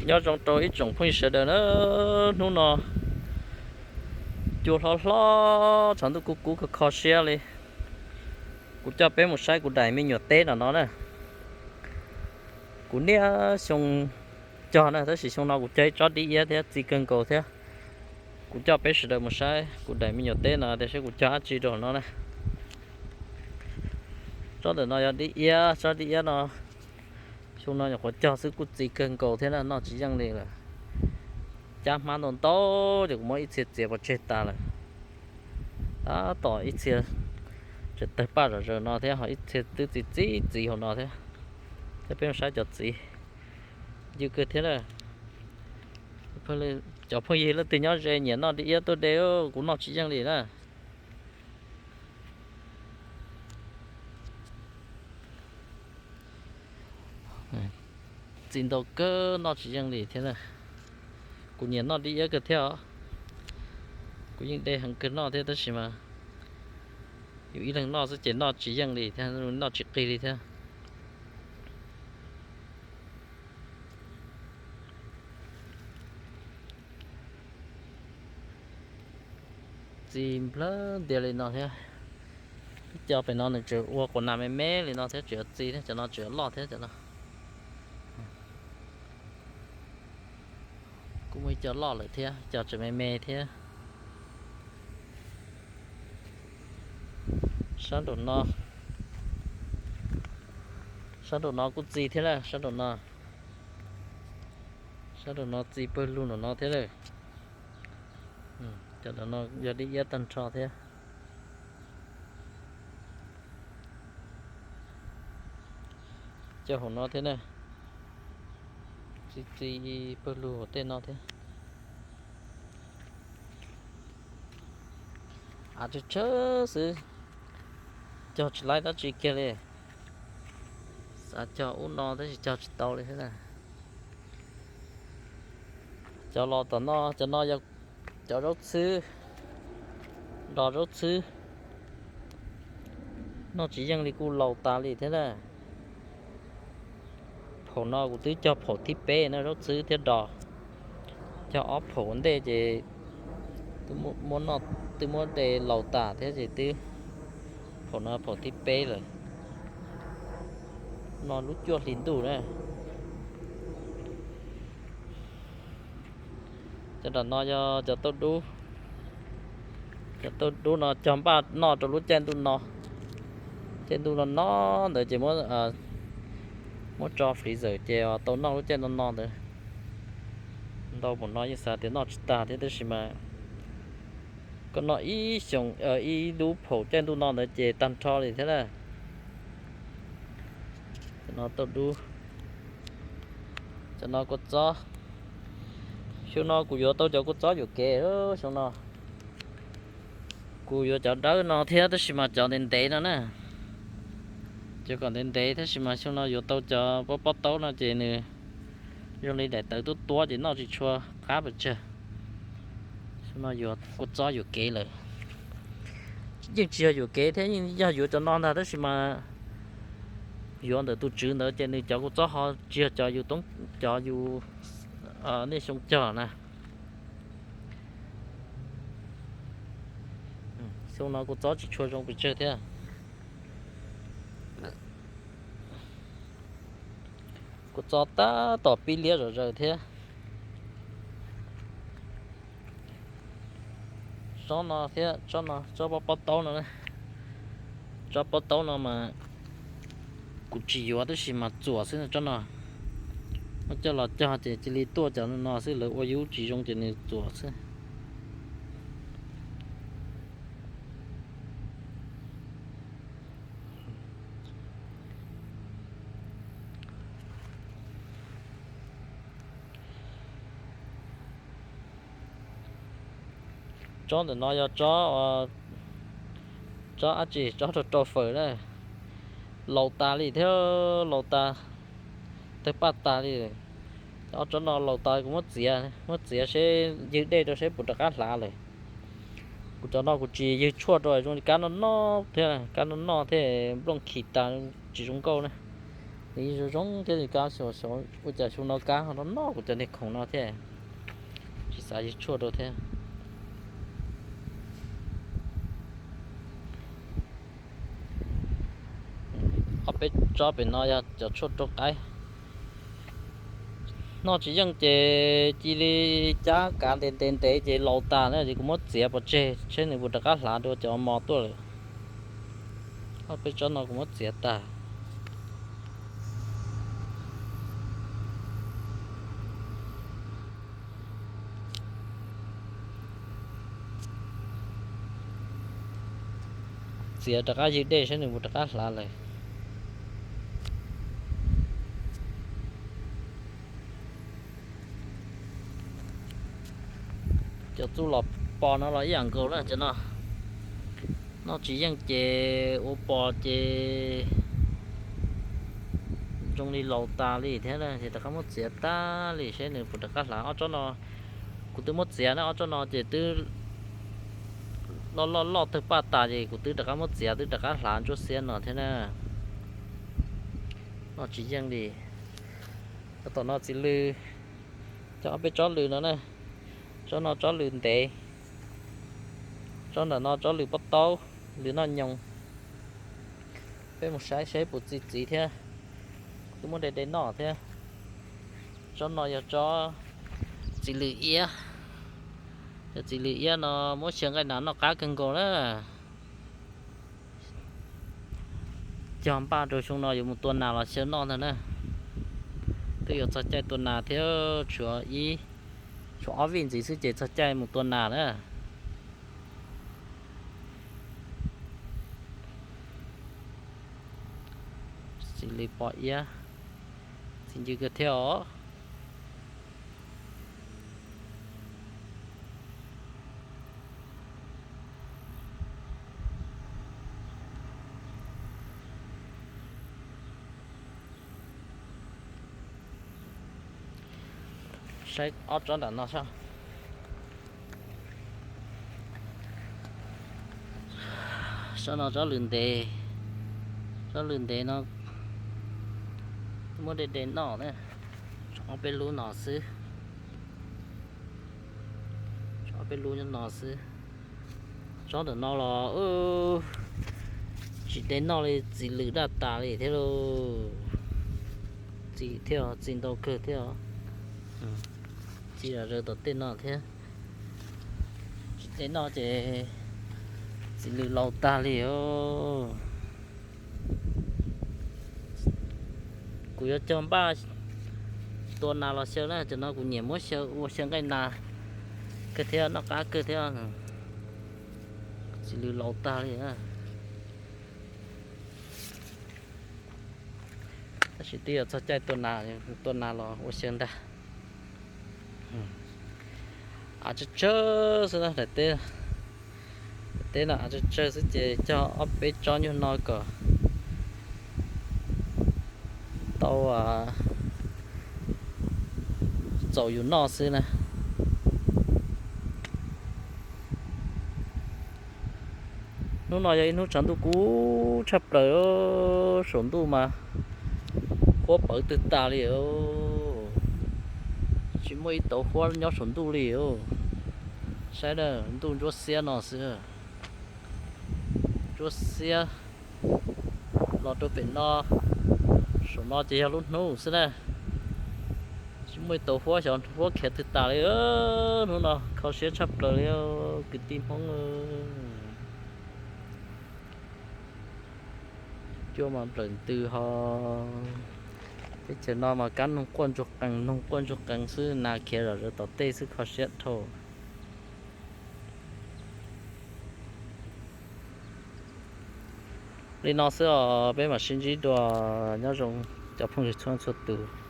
Nyob zoo rau ib tsoom phooj ywg sawv daws na, hnub no cua hlob hlob, tshav ntuj kub kub kho kho siab li. Kuv coj peb mus saib kuv daim me nyuam teb no no na. Kuv niaj xyoo cog na, tab sis xyoo no kuv cog ib tsob dib iab thiab txi kawg nkaus thiab. Kuv coj peb sawv daws mus saib kuv daim me nyuam teb no tias saib kuv cog dab tsi rau no na. Tsob ntawm no yog dib iab, tsob dib iab no xyoo no nyuam qhuav cog xwb kuj txi kawg nkaus thiab na, noj tsis yeej li lawm. Cab hmab ntau ntau ces kuv muab ib txhia txiav pov tseg tas lawm. Tab tom ib txhia tseem tawg paj zom zaws no thiab, ho ib txhia twb txi txiv txiv hauv no thiab. Coj peb mus saib cov txiv ncw kawg thiab na. Cov phooj ywg leej twg nyob ze nyiam noj dib iab tuaj de, kuv noj tsis yeej li na. Txi ntau kawg noj tsis yeej li thiab na. Kuv nyiam noj dib iab kawg thiab os. Kuv yeej de heev kawg noj thiab tab sis mas yus ib leeg noj xwb ces noj tsis yeej li thiab, noj tsis qig li thiab. Txi nplawg ntiag li no thiab. Ib co pem no nws tseem ua quas nas me me li no thiab, tseem yuav txi thiab, cov no tseem yuav loj thiab cov no. Kuj muaj ib co loj lawm thiab, co tseem me me thiab. Sab nraum no, sab nraum no kuj txi thiab na, sab nraum no. Sab nraum no txi pawg lug nraum no thiab lawm. Cov no yog dib iab tag nrho thiab. Cov hauv no thiab na, txi txi pawg lug hauv tej no thiab. Av tsawg tsawg xwb, cog tsis laib dab tsi kiag li. Xav cog ub no tab sis cog tsis tau li thiab na. Cov los tom no, cov no yog cov zaub txhwb, dos zaub txhwb, noj tsis yeej li kuj laus tas li thiab na. Phaum no kuv twb cog phaum thib peb na, zaub txhwb thiab dos. Cog ob phaum ua ntej ces twb muab de laus tas thiab ces twb, phaum no phaum thib peb lawm. No lub cuaj hli ntuj na. Cov nram no yog cov tauj dub. Cov tauj dub no cog npaj noj rau lub caij ntuj no. Caij ntuj no no ntawd ces muab tso freezer ces tau noj lub caij no no ntawd. Ntau mus no yeej xav tias noj tsis tag thiab tab sis mas koj noj ib xyoos ib lub phaum caij ntuj no ntawd ces tag nrho li thiab na. Cov no tauj dub, cov no kua txob. Xyoo no kuv yuav tau cov kua txob yuam kev, xyoo no kuv yuav cov dawb no thiab tab sis mas cov ntev ntev no na. Cov kom ntev ntev tab sis mas xyoo no yuav tau cov pob pob taub no ces nws zoo li daim tawv tuab tuab ces noj tsis tshua qab pes tsawg. Xyoo no yuav kua txob yuam kev lawm. Yeej tsis yog yuam kev thiab, yeej yog yuav cov no ntag tab sis mas yuav ntawm tus tswv ntawd ces nws cov kua txob ho tsis yog cov yus toob, cov yus niaj xyoo cog na. Xyoo no kua txob tsis tshua zoo pes tsawg thiab. Kua txob tab tom pib liab zom zaws thiab. Tsob no thiab, tsob no, tsob pob pob taub no, tsob pob taub no mas kuv tsis yuav tab sis mas txuam xwb tsob no. Muab coj los cog ces cia li tuaj cov no xwb, lawv ua yub tsis zoo ces nws txuam xwb. Tsob ntawm no yog tsob, tsob dab tsi, tsob rau rau fawm na. Laus tas li thiab, laus tas, tawg paj tas li. Ob tsob no laus tas kuv muab txiav, muab txiav seb ywg dej rau seb puas rov qab hlav lawm. Kuv cov no kuv tsis ywg tshuaj rau zoo li kab noj noj thiab, kab noj noj thiab nplooj khi tas tsis zoo nkauj na. Nws zoo zoo thiab li kab xyuas xyuas ua cas xyoo no kab ho noj noj kuv cov niag khoom no thiab. Tsis xav yug tshuaj rau thiab. Ob peb tsob pem no yog cov tshuaj rau qaib. Noj tsis yeej ces cia li cab kav ntev ntev ntev ces laus tas na ces kuv muab txiav pov tseg seb nws puas rov qab hlav dua cov mos tuaj lawm. Ob peb tsob no kuv muab txiav tas. Txiav rov qab ywg dej saib nws puas rov qab hlav lawm. Cov txuj los pos no los ib yam nkaus na cov no. Noj tsis yeej ces ua pos ces zoo li laus tas li thiab ces rov qab muab txiav tag li seb nws puas rov qab hlav ob tsob no. Kuv twb muab txiav na ob tsob no ces twb loj loj loj tawg paj tas ces kuv twb rov qab muab txiav twb rov qab hlav ntsuab xiab no thiab na. Noj tsis yeej li. Cov tom no txiv lws, cov ob peb tsob lws no na. Tsob no tsob lws ntev, tsob ntawm no tsob lws pob taub, lws noj nyoos. Peb mus saib seb puas txi txiv thiab. Kuv twb muab de de noj thiab. Tsob no yog tsob txiv lws iab. Cov txiv lws iab no muab xyaw nqaij nas noj qab kawg nkaus na. Cog npaj rau xyoo no yuav mus tua nas los xyaw noj ntag na. Twb yuav txog caij tua nas thiab, tshuav ib, tshuav ob vij ntxiv xwb ces txog caij mus tua nas na. Txiv lws pos iab, txiv ncw kawg thiab os. Saib ob tsob nram no saib. Tsob no tsob lws ntev, tsob lws ntev no muab de de noj na. Tshuav ob peb lub no xwb, tshuav ob peb lub nyob no xwb. Tsob ntawm no los tsis de noj li, txiv lws daj tas li thiab lauj. Txi thiab, txi ntau kawg thiab. Txi zom zaws tom tej no thiab. Tsis de noj ces txiv lws laus tag li os. Kuv yuav cog npaj tua nas los xyaw na, cov no kuv nyiam muab xyaw ua xyaw nqaij nas kawg thiab, noj qab kawg thiab. Txiv lws laus tag li. Tab sis twb yuav txog caij tua nas, tua nas los ua xyaw ntag. Av tsawg tsawg xwb na, daim teb, daim teb no av tsawg tsawg xwb ces cog ob peb tsob nyuag no kom tau txaus yus noj xwb na. Hnub no yog ib hnub tshav ntuj kub tshaj plaws, saum ntuj mas huab pawv twg tas li. Tsis muaj ib tauv huab nyob saum ntuj li. Saib na, ntuj ntsuab xiab no xwb. Ntsuab xiab los rau pem no, saum no ces yog lub hnub xwb na. Tsis muaj ib tauv huab, xyov huab khiav twg tas li. Hnub no kho siab tshaj plaws li kwv tij Hmoob. Cua mas nplawm ntws ho. Teb chaws no mas kab noog quaj ntsuag qees, noog quaj ntsuag qees xwb, nas khiav zom zaws tom tej xwb, kho siab dhau. Li no xwb os, peb mam sib ntsib dua, nyob zoo cov phooj ywg txhua txhua tus.